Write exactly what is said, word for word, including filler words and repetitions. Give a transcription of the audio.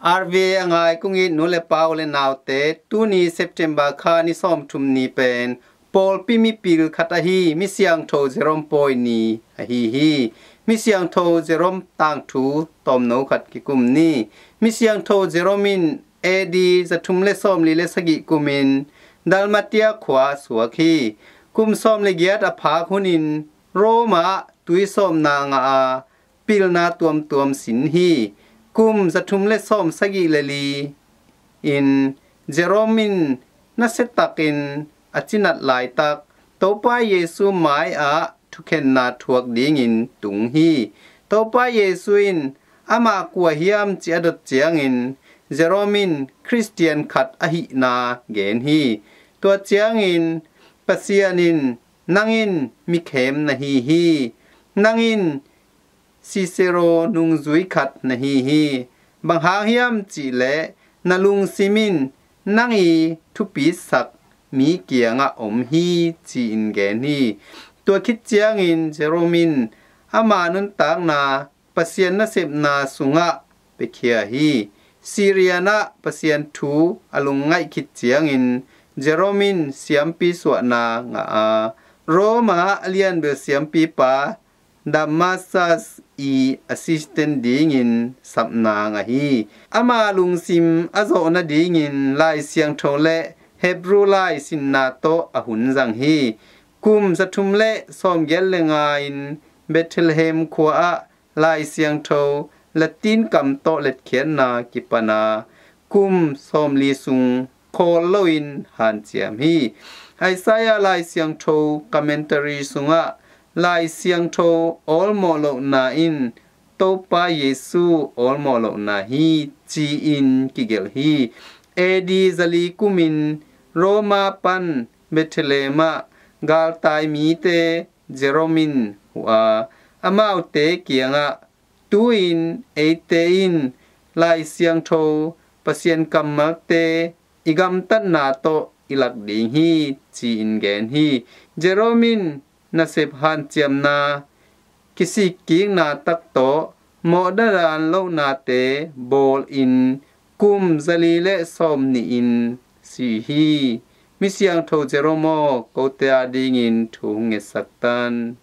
R V A a ngai kong it nu le pa u le naute, tuni September kha ni sawmthum ni pen pawlpi mipil khat ahi Misiangtho Jerome pawi ni ahi hi. Misiangtho Jerome tangthu tawmno khat kikum ni. Misiangtho Jerome in A D zathum le sawmli le sagih kumin Dalmatia khua suak hi. Kum sawm le giat a phak hunin Roma tuisawmna ngah a pilna tuamtuam sin hi. Kum zathum le sawm sagih le li in Jerome in nasiatakin a cinat laitak Topa Jesu mai-ah thukhenna thuak dingin tung hi. Topa Jesu in amah kua hiam ci a dot ciangin Jerome in Khristian khat ahihna gen hi. Tua ciangin Pasian in nang in mikhem na hi hi. Nang in Cicero nungzui khat na hi hi. Bang hang hiam cihleh na lungsim in nang i thupisak mi kiangah om hi ci-in gen hi. Tua khit ciangin Jerome in ama nuntakna Pasian nasepna sungah piakhia hi. Syrian ah Pasian thu a lungngaih khit ciangin Jerome in siampi suahna ngah a Roma a lianbel siampipa Damasus i assistant dingin sapna ngah hi. Ama lungsim a zawh nadingin Lai Siangtho le Hebrew lai sinna tawh a hun zang hi. Kum zathum le sawmgiat le nga in Bethlehem khua ah Lai Siangtho Latin kam tawh letkhiatna kipan a kum sawmli sung khawl loin hanciam hi. Isaiah Lai Siangtho commentary sungah Lai Siangtho awlmawh lohna in Topa Jesu awlmawh lohna hi ci-in kigelh hi. A D zali kumin Roma pan Bethlehem ah galtai mite Jerome in huh a amaute kiangah tu-in eite in Lai Siangtho Pasian kammalte i gamtatna tawh i lak ding hi ci-in gen hi. Jerome in nasep hanciamna kisikkikna tak tawh mawhna dan lohnate bawlin kum zali le sawmnih in si hi. Misiangtho Jerome aw, kote adingin thu hong ngetsak tan.